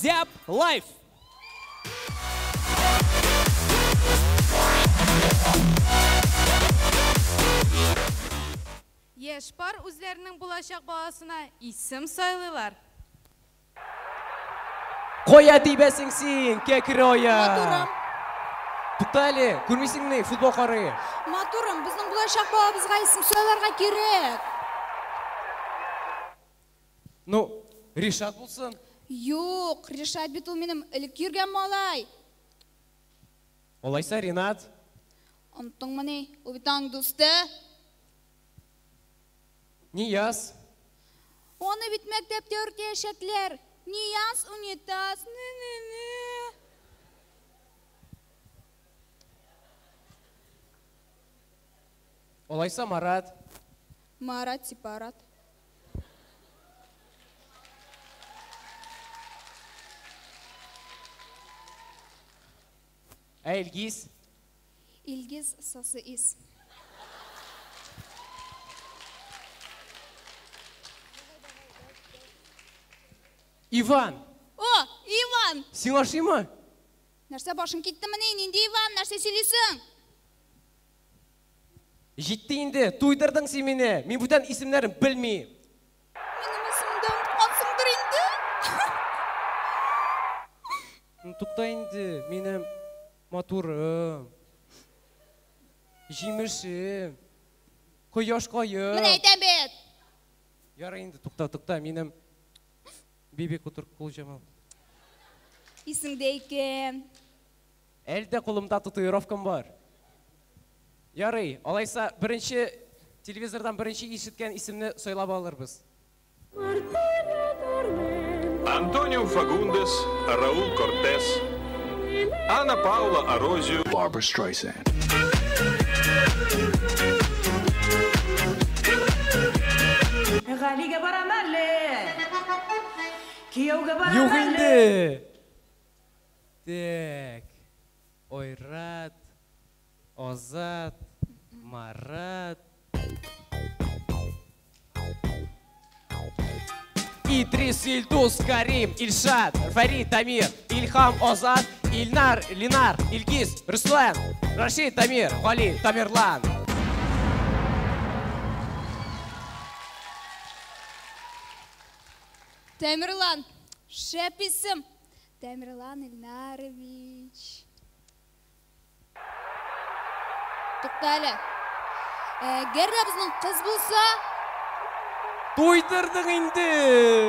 Зяб Лайф. Яшь пар үзләренең булачак баласына исем сайлыйлар. Кая тибәсең син, кәкре аяк? Матурым. Тукта әле, күрмисеңме, футбол карый. Матурым, безнең булачак балабызга исем сайларга кирәк. Ну, Ришат булсын. Юк, Ришат бит ул минем элек йөргән малай. Алайса Ринат. Оныттыңмыни? Ул бит аның дусты. Нияз. Аны бит мәктәптә йөртәчәкләр. Нияз унитаз. Не-не-не. Алайса Марат. Марат сепарат. Ә Илгиз? Илгиз сасы ис. Иван! О, Иван! Сиңа ошыймы? Нәрсә башың киттемени? Нинди Иван? Нәрсә сөйлисең? Җитте инде, туйдырдың син мине. Мин бүтән исемнәрен белмим. Минем исемне дә оныткансыңдыр инде. Ну, тукта инде, минем матурым, җимешем, кояшкаем. Менә әйтәм бит. Ярый инде, тукта, тукта, минем Биби Кутур Кулҗамал. Исеңдә икән. Әле дә кулымда татуировкам бар. Ярый, алайса беренче телевизордан беренче ишеткән исемне сайлап алырбыз. Антонио Фагундес, Раул Кортес, Ана Паула Арозио, Barbra Streisand. Галигә барам әле. Кияүгә барам Юк әле. инде. Так. Ойрат, Азат, Марат. Идрис, Ильдус, Карим, Ильшат, Фарид, Тамир, Ильхам, Озат, Ильнар, Линар, Ильгиз, Руслан, Рашид, Тамир, Гали, Тамерлан. Тамерлан, шәп исем. Тамерлан Ильнарович. Тукта әле. Әгәр дә безнең кыз булса, Туйдырдың инде.